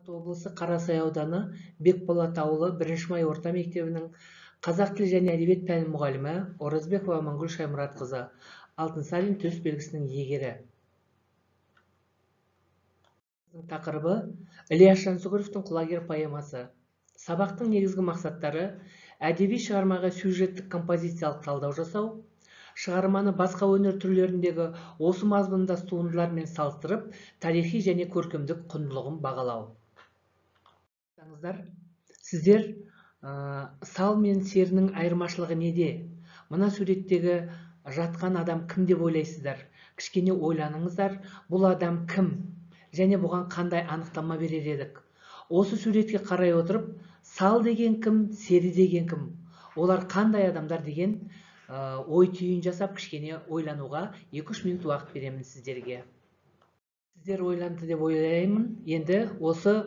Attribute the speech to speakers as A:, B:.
A: Облысы, Қарасай ауданы, Бекболат ауылы, 1 май орта мектебінің қазақ тілі және әдебиет пәнінің мұғалімі Оразбекова Амангүл Шаймұратқызы, Алтынсарин төс белгісінің иегері. Тақырыбы: Ілияс Жансүгіровтің «Құлагер» поэмасы. Сабақтың негізгі мақсаттары: әдеби шығармаға сюжеттік композициялық талдау жасау, шығарманы басқа өнер түрлеріндегі осы мазмұндас туындылармен салыстырып, тарихи және көркемдік құндылығын бағалау. Сіздер, сал мен серінің айырмашылығы неде? Мына суреттегі жатқан адам кім деп ойлайсыздар? Кішкене ойланыңыздар, бұл адам кім және бұған қандай анықтама берер едік? Осы суретке қарай отырып, сал деген кім, сері деген кім, олар қандай адамдар деген ой түйін жасап, кішкене ойлануға 2-3 минут уақыт беремін сіздерге. Сіздер ойланды деп ойлаймын. Енді осы